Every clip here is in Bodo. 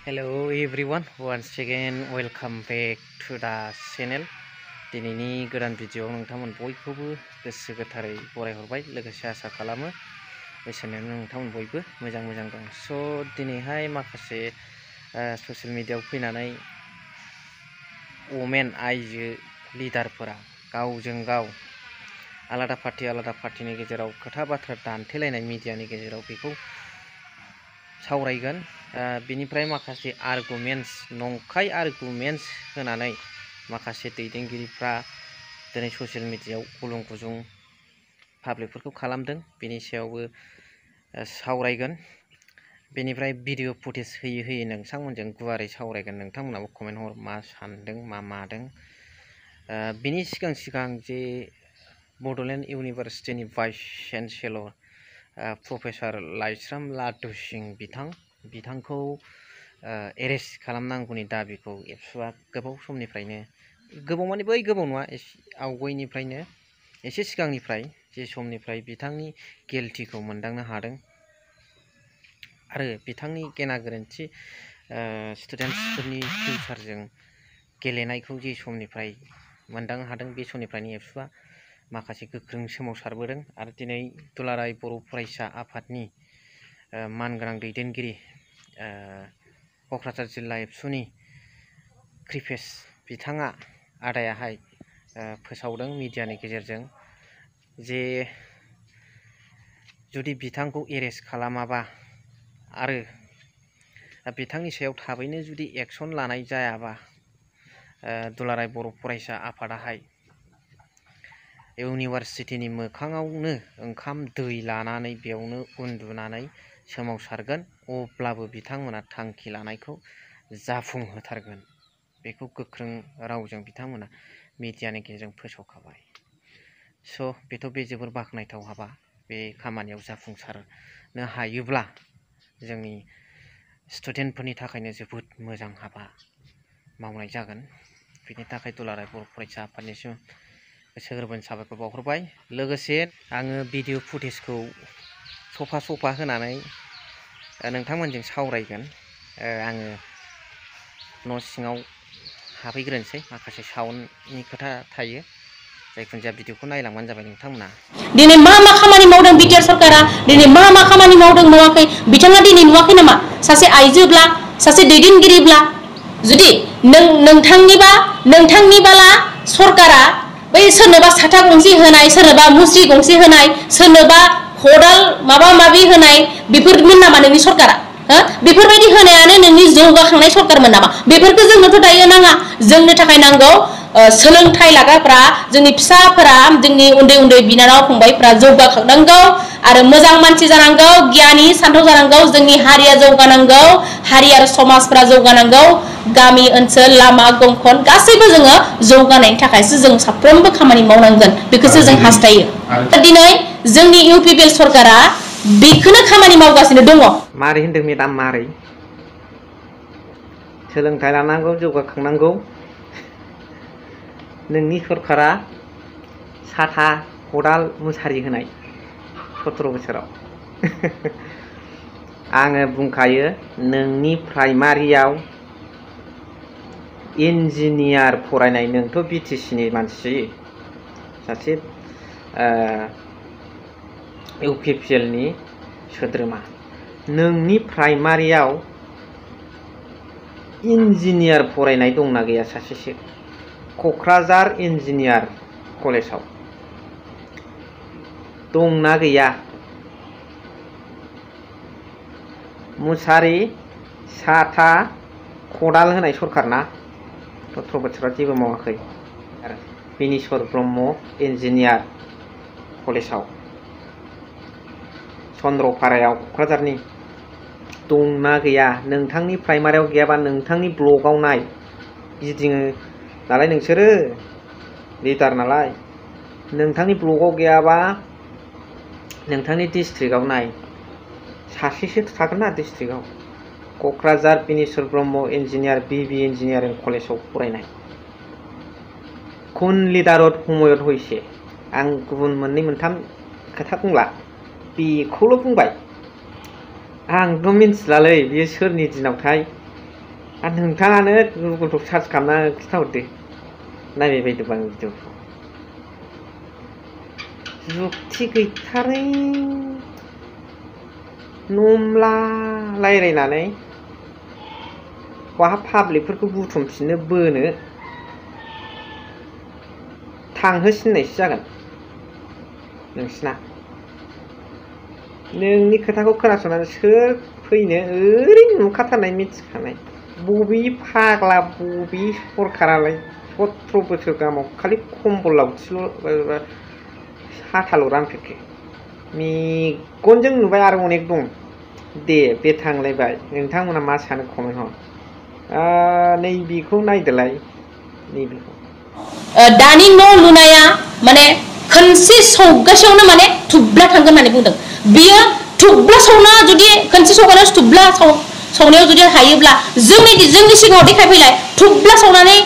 Hello everyone, once again welcome back to the channel. दिनैनि गोदान भिडिअ नोंथांमोन बयखौबो गोसो गोथारै बरायहरबाय लोगोसे आसा खालामो बैसोनायाव नोंथांमोन बयबो मोजां दं। स' दिनैहाय माखासे ससियेल मिडियायाव फैनानै वमेन आइजो लिडारफोरा गावजों गाव आलादा पार्टिनि गेजेराव खोथा बाथ्रा दान्थेलायनाय मिडियानि गेजेराव बेखौ सावरायगोन। बिनिफ्राय माखासे आर्गुमेन्ट्स नंखाय आर्गुमेन्ट्स होनानै माखासे दैदेनगिरिफ्रा दिनै ससियेल मिडियायाव गुलुं गुजुं पाब्लिकफोरखौ खालामदों, बेनि सायावबो सावरायगोन। बेनिफ्राय भिडिअ फुटेज होयै नोंथांमोनजों गुवारै सावरायगोन। नोंथांमोनाबो कमेन्ट हर मा सानदों मा मादों। बिनि सिगां जे Bodoland इउनिभार्सिटिनि vice chancellor professor Laishram लाटु सिं बिथांखौ एरेस्ट खालामनांगौनि दाबिखौ एबसुआ गोबाव समनिफ्रायनो, गोबाव माने बै गोबाव नङा, आवगायनिफ्रायनो एसे सिगांनिफ्राय जे समनिफ्राय बिथांनि गिल्टिखौ मोनदांनो हादों आरो बिथांनि गेना गोरोन्थि स्टुडेन्टसफोरनि फिउचारजों गेलेनायखौ जे समनिफ्राय मोनदांनो हादों, बे समनिफ्रायनो एबसुआ माखासे गोख्रों सोमावसारबोदों। आरो दिनै दुलाराय बर' फरायसा आफादनि मानगोनां दैदेनगिरि क'क्राझार जिल्ला एबसुनि क्रिपेश बिथाङा आदायाहाय फोसावदों मिडियानि गेजेरजों जे जुदि बिथांखौ एरेस्ट खालामाबा आरो बिथांनि सायाव थाबैनो जुदि एक्सन लानाय जायाबा दुलाराय बर' फरायसा आफादाहाय इउनिभार्सिटिनि मोखाङावनो ओंखाम दै लानानै बेयावनो उन्दुनानै सोमावसारगोन, अब्लाबो बिथांमोना थांखि लानायखौ जाफुंहोथारगोन। बेखौ गोख्रों रावजों बिथांमोना मिडियानि गेजेरजों फोसावखाबाय। स' बेथ' बे जोबोर बाख्नायथाव हाबा। बे खामानियाव जाफुंसारनो हायोब्ला जोंनि स्टुडेन्टफोरनि थाखायनो जोबोद मोजां हाबा मावनाय जागोन। बेनि थाखाय दुलाराय बर' फरायसा आफादनिसिम गोसो गोरबोनि साबायखर बावहरबाय। लोगोसे आङो भिडिअ फुटेजखौ सफा होनानै नोंथांमोनजों सावरायगोन। आङो न' सिङाव हाबहैग्रोनोसै, माखासे साउन्डनि खोथा थायो। जायखुनु जाया भिडिअखौ नायलांबानो जाबाय नोंथांमोना। दिनै मा खामानि मावदों बिटिआर सरकारा, दिनै मा खामानि मावदों मावाखै, बिथाङा दिनै नुवाखै नामा? सासे आइजोब्ला, सासे दैदेनगिरिब्ला जुदि नोंथांनिबाला सरकारा बै सोरनोबा साथा गंसे होनाय, सोरनोबा मुस्रि गंसे होनाय, सोरनोबा खदाल माबा माबि होनाय, बेफोरमोन नामा नोंनि सरकारा? बेफोरबायदि होनायानो नोंनि जौगाखांनाय सरकारमोन नामा? बेफोरखौ जोंनोथ' दायो नाङा। जोंनो थाखाय नांगौ सोलोंथाइ लाग्राफ्रा, जोंनि फिसाफोरा, जोंनि उन्दै बिनानाव फंबायफ्रा जौगाखांनांगौ आरो मोजां मानसि जानांगौ, गियानि सान्थौ जानांगौ, जोंनि हारिया जौगानांगौ, हारि आरो समाजफ्रा जौगानांगौ, गामि ओनसोल लामा गंखन गासैबो जोङो जौगानायनि थाखायसो जों साफ्रोमबो खामानि मावनांगोन, बेखौसो जों हास्थायो। दिनै जोंनि इउपिपिएल सरकारा बेखौनो खामानि मावगासिनो दङ। मारै होनदों मेडाम? मारै? सोलोंथाइ लानांगौ, जौगाखांनांगौ। नोंनि सरकारा साथा खदाल मुसारि होनाय 17 बोसोराव। आङो बुंखायो, नोंनि प्राइमारियाव इन्जिनियार फरायनाय, नोंथ' बिटिसिनि मानसि, सासे इउपिपिएलनि सोद्रोमा, नोंनि प्राइमारियाव इन्जिनियार फरायनाय दंना गैया सासेसो? क'क्राझार इन्जिनियार कलेजाव दंना गैया? मुसारि, साथा, खदाल होनाय सरकारना 17 बोसोराव जेबो मावाखै। बिनेस्वर ब्रह्म इन्जिनियार कलेजाव चन्द्रपारायाव क'क्राझारनि दंना गैया? नोंथांनि प्राइमारियाव गैयाबा नोंथांनि ब्लकआव नाय। गिदिङो नालाय नोंसोरो, लिडार नालाय, नोंथांनि ब्लकआव गैयाबा नोंथांनि डिस्ट्रिक्टआव नाय। सासेसो थागोन ना डिस्ट्रिक्टआव। क'क्राझार बिनेस्वर ब्रह्म इन्जिनियार बिबि इन्जिनियारिं कलेजाव फरायनाय। कुन लिडारत हमयत हयसे। आं गुबुन मोननै मोनथाम खोथा बुंला, बेखौल' बुंबाय। आंथ' मिन्थिलालै बियो सोरनि दिनावथाय आरो नोंथाङानो गुगोलखौ सार्च खालामना खिथाहरदो नायबाय बायदोबा आं भिडिअखौ जुक्ति गैथारै नमला रायलायनानै बहा पाब्लिकफोरखौ बुथुमफिननो बोनो थांहोसिननायसो जागोन नोंसिना नोंनि खोथाखौ खोनासंनानै सोर फैनो ओरैनो नुखाथारनाय मिथिखानाय बबे फाग्ला बबे सरकारालाय 17 बोसोर गाहामाव खालि कम्बल लावथिल' साथाल' रानफेरखो मेगनजों नुबाय आरो अनेक दं दे बे थांलायबाय नोंथांमोना मा सानो कमेन्ट हर नैबेखौ नायदोलाय नैबेखौ दानि न' लुनाया माने खनसे सौगासेयावनो माने थुब्ला थांगोन होननानै बुंदों बियो थुब्ला सावना जुदि खनसे सौगानायाव थुब्ला सावनायाव जुदि हायोब्ला जोंनि सिगाङाव देखायफैलाय थुब्ला सावनानै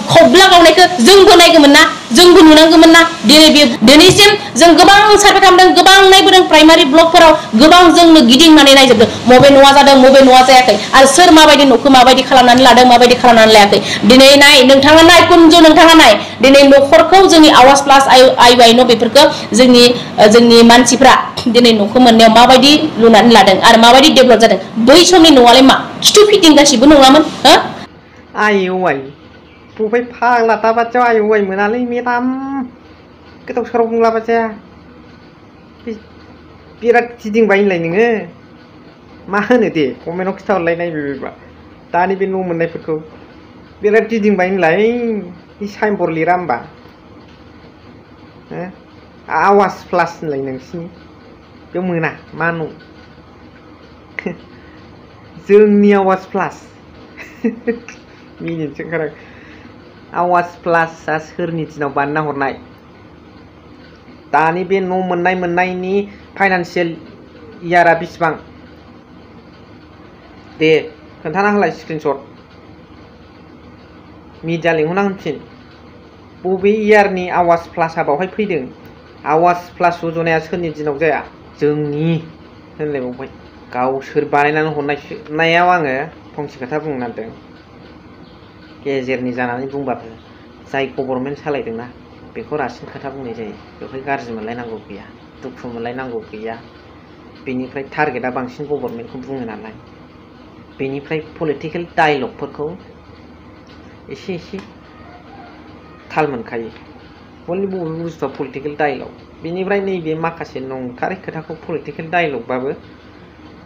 खब्ला गावनायखौ जोंबो नायगौमोन ना जोंबो नुनांगौमोन ना दिनैसिम जों गोबां सार्भे खालामदों गोबां नायबोदों प्राइमारि ब्लकफोराव गोबां जोंनो गिदिंनानै नायजोबदों मबे न'आ जादों मबे न'आ जायाखै आरो सोर माबायदि न'खौ माबायदि खालामनानै लादों माबायदि खालामनानै लायाखै दिनै नाय नोंथाङा नाय कुनजु नोंथाङा नाय दिनै न'खरखौ जोंनि आवाज प्लास आइ न' बेफोरखौ जोंनि मानसिफ्रा दिनै न'खौ मोननायाव माबायदि लुनानै लादों आरो माबायदि डेभेलप जादों बै समनि न'आलाय मा खिथु फिटिं गासिबो नङामोन हो आइ बबे फाग्ला दा बाथियाव आइ मोनालै मेदाम गोदाव सोराव बुंलाबा जाया बिराद गिदिंबाय होनलाय नोङो मा होनो दे कमेन्टआव खिथाहरलाय नायबायबा दानि बे न' मोननायफोरखौ बिराद गिदिंबाय होनलाय साइनबर्ड लिरा होमबा आवाज प्लास होनलाय नोंसिनि बेयाव मोना मा न' जोंनि आवाज प्लास मिनिनोसो ओंखारो आवाज प्लासआ सोरनि दिनाव बानायना हरनाय दानि बे न' मोननायनि फाइनान्सियेल इयारा बेसेबां दे खोन्थाना होलाय स्क्रिनशट मिडिया लिंहरना होनफिन बबे इयारनि आवाज प्लासआ बावहाय फैदों आवाज प्लास योजनाया सोरनि दिनाव जाया जोंनि होनलायबावबाय गावसोर बानायनानै हरनायाव आङो फंसे खोथा बुंनो नागिरदों गेजेरनि जानानै बुंबाबो जाय गभर्नमेन्ट सालायदोंना बेखौ रासिन खोथा बुंनाय जायो बेवहाय गाज्रि मोनलायनांगौ गैया दुखु मोनलायनांगौ गैया बेनिफ्राय टारगेटआ बांसिन गभर्नमेन्टखौ बुङो नालाय बेनिफ्राय पलिटिकेल डायलगफोरखौ एसे थाल मोनखायो अनलि बबे बुस्थुआ पलिटिकेल डायलग बेनिफ्राय नैबे माखासे नंथारै खोथाखौ पलिटिकेल डायलगबाबो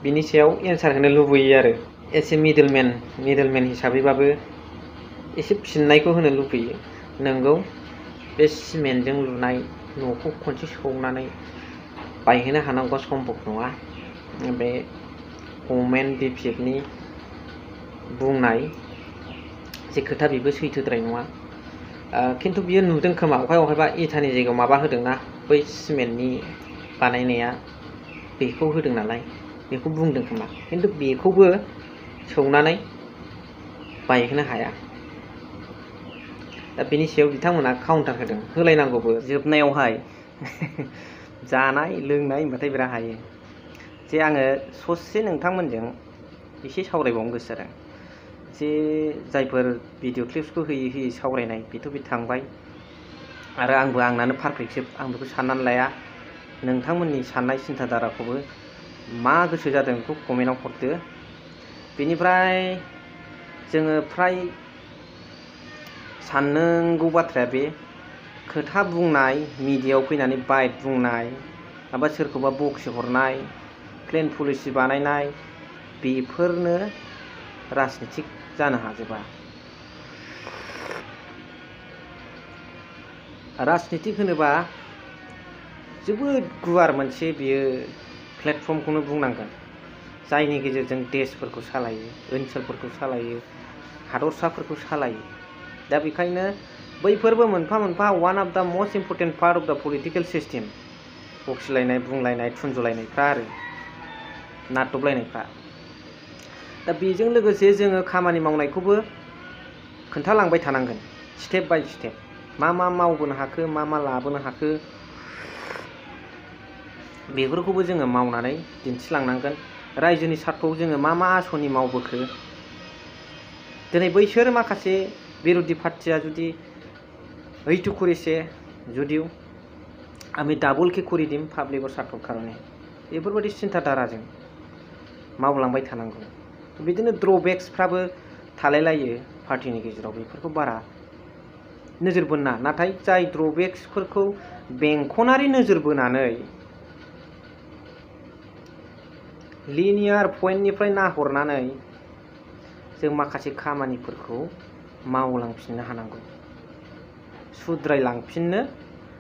बिनि सायाव एन्सार होनो लुबैयो आरो एसे मिडलमेन हिसाबैबाबो एसे फिननायखौ होनो लुबैयो नोंगौ बे सिमेन्टजों लुनाय न'खौ खनसे सौनानै बायहोनो हानांगौआ सम्भब नङा बे गभर्नमेन्ट बिपिएफनि बुंनाय जे खोथा बेबो सैथोद्राय नङा खिन्थु बियो नुदों खोमा अहायबा इटानि जायगायाव माबा होदोंना बै सिमेन्टनि बानायनाया बेखौ होदों नालाय बेखौ बुंदों खोमा खिन्थु बेखौबो सौनानै बायहोनो हाया दा बेनि सायाव बिथांमोना काउन्टार होदों होलायनांगौबो जोबनायावहाय जानाय लोंनाय होनबाथाय बिराद हायो जे आङो ससे नोंथांमोनजों एसे सावरायबावनो गोसो जादों जे जायफोर भिडिअ क्लिप्सखौ होयै सावरायनाय बेथ' बे थांबाय आरो आंनानो पारफेक्टजोब आं बेखौ साननानै लाया नोंथांमोननि साननाय सिन्थाधाराखौबो मा गोसो जादों बेखौ कमेन्टआव हरदो बेनिफ्राय जोङो फ्राय साननांगौ बाथ्राया बे खोथा बुंनाय मिडियायाव फैनानै बाइट बुंनाय माबा सोरखौबा बखि हरनाय प्लेन पलिसि बानायनाय बेफोरनो राजनितिक जानो हाजोबा राजनितिक होनोबा जोबोद गुवार मोनसे बियो प्लेटफर्मखौनो बुंनांगोन जायनि गेजेरजों देशफोरखौ सालायो ओनसोलफोरखौ सालायो हादरसाफोरखौ सालायो दा बेखायनो बैफोरबो मोनफा मोनफा वान अफ द मोस्ट इम्पर्टेन्ट पार्ट अफ द पलिटिकेल सिस्टेम बखिलायनाय बुंलायनाय थुनजुलायनायफ्रा आरो नारदबलायनायफ्रा दा बेजों लोगोसे जोङो खामानि मावनायखौबो खोन्थालांबाय थानांगोन स्टेप बाय स्टेप मा मावबोनो हाखो मा लाबोनो हाखो बेफोरखौबो जोङो मावनानै दिन्थिलांनांगोन रायजोनि सार्थआव जोङो मा आसनि मावबोखो दिनै बैसोर माखासे बिरोधी पार्टिया जुदि এইটু করেছে যদিও আমি ডাবলকে করে দিম পাब्लिकआव सापर्ट खालामनो बेफोरबायदि चिन्ताधाराजों मावलांबाय थानांगौ बिदिनो ड्रबेक्सफ्राबो थालायलायो पार्टिनि गेजेराव बेफोरखौ बारा नोजोर बोना नाथाय जाय ड्रबेक्सफोरखौ बेंखनारि नोजोर बोनानै लिनियार पइन्टनिफ्राय नाहरनानै जों माखासे खामानिफोरखौ मावलांफिननो हानांगौ सुद्रायलांफिननो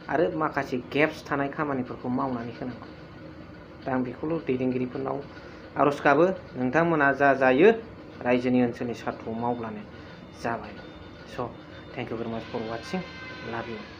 आरो माखासे गेप्स थानाय खामानिफोरखौ मावनानै होनांगौ दा आं बेखौल' दैदेनगिरिफोरनाव आरज गाबो नोंथांमोना जा जायो रायजोनि ओनसोलनि सार्थ'आव मावब्लानो जाबाय स' थेंक इउ भेरि माच फर वाचिं लाभ इउ